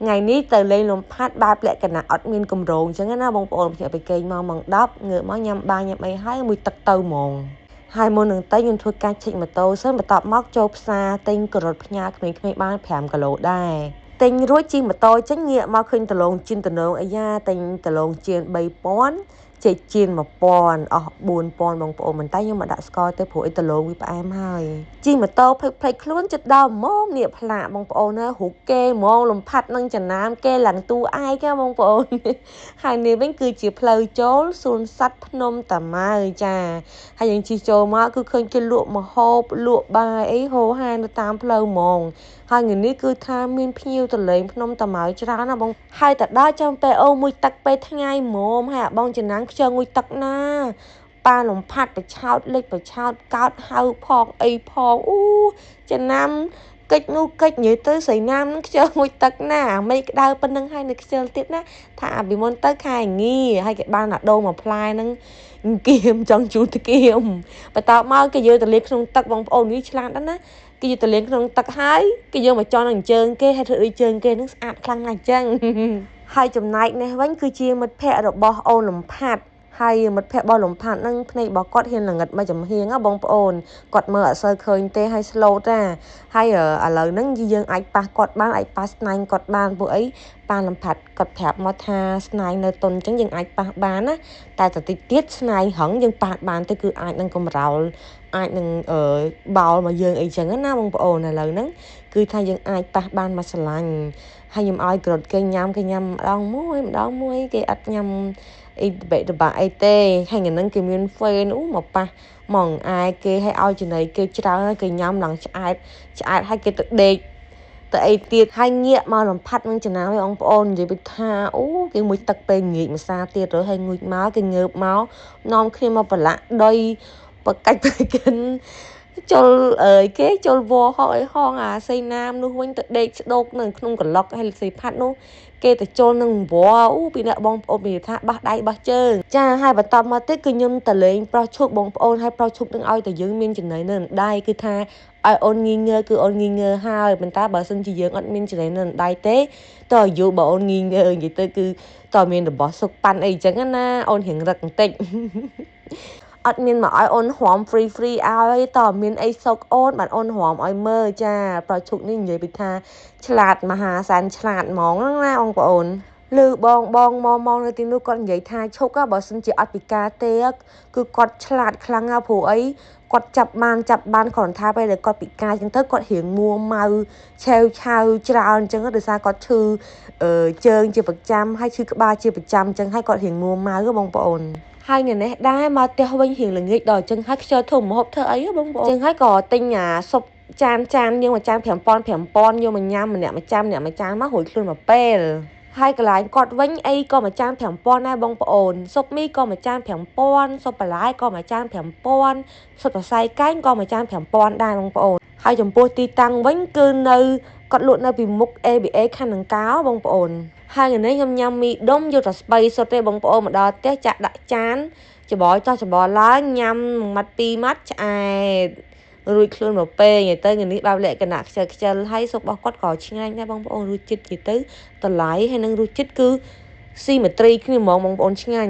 ថ្ងៃនេះទៅលេងលំផាត់បែបលក្ខណៈអត់មានកម្រងអញ្ចឹងណាបងប្អូនខ្ញុំទៅគេងមកម៉ោង10ងើបមកញ៉ាំបាយញ៉ាំអីហើយមួយទឹកទៅហ្មងហើយមុននឹងទៅខ្ញុំធ្វើការឆែកម៉ូតូសិនបន្ទាប់មកចូលផ្សារទិញការ៉ុតផ្ញើក្មេងៗបាន5គីឡូដែរទិញរួចជិះម៉ូតូចេញងាកមកឃើញដលងជៀនតំណងអាយ៉ាទិញដលងជៀន3000ចេកចៀន1000អស់4000បងប្អូនមិនតែខ្ញុំមកដាក់ស្ករទៅព្រោះអីដលងវាផ្អែមហើយជិះម៉ូតូភ្លេចភ្លេចខ្លួនចិត្តដល់ហ្មងនេះផ្លាកបងប្អូនណារូបគេហ្មងលំផាត់នឹងចំណាមគេឡើងទូឯកបងប្អូនហើយនេះវិញគឺជាផ្លូវចូលសួនសត្វភ្នំតាម៉ៅចាហើយយើងជិះចូលមកគឺឃើញគេលក់ម្ហូបលក់បាយអីហូរហែនៅតាមផ្លូវហ្មងហើយថ្ងៃនេះគឺថាមានភ្ញៀវទៅលេងភ្នំតាម៉ៅច្រើនណាបងហើយទៅដល់ចាំពេលអូមួយទឹកពេលថ្ងៃហ្មងហើយអាបងចំណាំខ្ជិលងុយទឹកណាប៉ាលំផាត់ប្រឆោតលិចប្រឆោតកោតហៅផងអីផងអូចំណាំកិច្ចនោះកិច្ចនិយាយទៅស្រីណាមនឹងខ្ជិលងុយទឹកណាមេឃក្តៅប៉ុណ្្នឹងហើយនៅខ្ជិលទៀតណាថាពីមុនទៅខែងាហើយគេបានអាដូងមួយផ្លែហ្នឹងគៀមចង់ជូតគៀមបន្ទាប់មកគេយកទៅលាបក្នុងទឹកបងប្អូននេះឆ្លាតណាស់ណាគេយកទៅលាងក្នុងទឹកហើយគេយកមកចន់នឹងជើងគេហើយធ្វើដូចជើងគេនឹងស្អាតខ្លាំងណាស់អញ្ចឹងហើយចំណែកនេះវិញគឺជាមិត្តភ័ក្តិរបស់អូនលំផាត់ហើយមិត្តភ័ក្តិរបស់លំផាត់នឹងភ្នែករបស់គាត់ហ៊ានល្ងិតមកចំហៀងបងប្អូនគាត់មើលអត់សូវឃើញទេហើយ slow តាហើយឥឡូវហ្នឹងយើងអាចប៉ះគាត់បានអាចប៉ះស្នែងគាត់បានពួកអីប៉ាលំផាត់គាត់ប្រាប់មកថាស្នែងនៅតុនអញ្ចឹងយើងអាចប៉ះបានណាតែទៅតិចទៀតស្នែងហឹងយើងប៉ះបានទៅគឺអាចនឹងកម្រោលអាចនឹងបោលមកយើងអីចឹងណាបងប្អូនឥឡូវហ្នឹងគឺថាយើងអាចប៉ះបានមួយស្រឡាញ់ហើយខ្ញុំឲ្យក្រូតគេញ៉ាំគេញ៉ាំម្ដងមួយម្ដងមួយគេអត់ញ៉ាំអីបិតបាក់អីទេហើយថ្ងៃហ្នឹងគេមានហ្វេនអូមកប៉ះមកអាយគេឲ្យឲ្យចំណីគេច្រើនគេញ៉ាំឡើងឆ្អែតឆ្អែតហើយគេទៅដេកទៅអីទៀតហើយងាកមកលំផាត់នឹងចំណាយបងប្អូននិយាយពីថាអូគេមួយទឹកពេលងាកម្សាទៀតទៅហើយងួចមកគេងើបមកនាំគ្នាមកប្រឡាក់ដុយបកាច់បកិនចូលអើយគេចូលវហោអីហងអាសីណាមនោះវិញទៅដេកស្ដោកនៅក្នុងក្លុកហើយសីផាត់នោះគេទៅចូលនឹងវអូពីអ្នកបងប្អូននិយាយថាបះដៃបះជើងចាហើយបន្តមកទៀតគឺខ្ញុំទៅលេងប្រុសឈូកបងប្អូនហើយប្រុសឈូកនឹងឲ្យតែយើងមានចំណីនៅដៃគឺថាឲ្យអូនងីងើគឺអូនងីងើហើយប៉ុន្តែបើសិនជាយើងអត់មានចំណីនៅដៃទេតើអាយុបើអូនងីងើនិយាយទៅគឺតើមានរបស់សុកប៉ាន់អីចឹងណាអូនរៀងរឹកបន្តិចអត់មានមកឲ្យអូនហម free free ឲ្យតើមានអីសុកអូនបានអូនហមឲ្យមើលចាប្រជុកនេះនិយាយពីថាឆ្លាតមហាសែនឆ្លាតហ្មងណាបងប្អូនលើបងបងមកមកនៅទីនោះគាត់និយាយថាឈុកបើសិនជាអត់ពិការទេគឺគាត់ឆ្លាតខ្លាំងណាស់ព្រោះអីគាត់ចាប់បានគ្រាន់ថាពេលដែលគាត់ពិការចឹងទៅគាត់រៀងមួម៉ៅឆេវឆាវច្រើនចឹងដោយសារគាត់ឈឺជើងជាប្រចាំហើយឈឺក្បាលជាប្រចាំចឹងហើយគាត់រៀងមួម៉ៅបងប្អូនហើយថ្ងៃនេះដែរមកផ្ទះវិញរៀងល្ងាចដល់ចឹងហើយខ្ជិលធ្វើម្ហូបធ្វើអីបងប្អូនចឹងហើយក៏ទិញអាស៊ុបចានចានយើងមួយចាន5000 5000យកមកញ៉ាំម្នាក់មួយចានម្នាក់មួយចានមករួចខ្លួនមួយពេលហើយកន្លែងគាត់វិញអីក៏មួយចាន5000ដែរបងប្អូនស៊ុបមីក៏មួយចាន5000ស៊ុបបន្លែក៏មួយចាន5000ស៊ុបសរសៃកែងក៏មួយចាន5000ដែរបងប្អូនហើយចំពោះទីតាំងវិញគឺនៅគាត់លក់នៅពីមុខ ABA ខណ្ឌដង្កោបងប្អូនហើយថ្ងៃនេះខ្ញុំញ៉ាំមីដុំយកតែស្បៃសុទ្ធទេបងប្អូនមកដល់ផ្ទះចាក់ដាក់ចានច្បល់ចោះច្បល់ឡើងញ៉ាំមួយម៉ាត់ពីរម៉ាត់ឆ្អែតរួចខ្លួនមកពេលនិយាយទៅថ្ងៃនេះបែបលក្ខណៈខ្ជិលខ្ជិលហើយស៊ុបរបស់គាត់ក៏ឆ្ងាញ់ដែរបងប្អូនរសជាតិនិយាយទៅតម្លៃហើយនឹងរសជាតិគឺស៊ីមេត្រីគ្នាហ្មងបងប្អូនឆ្ងាញ់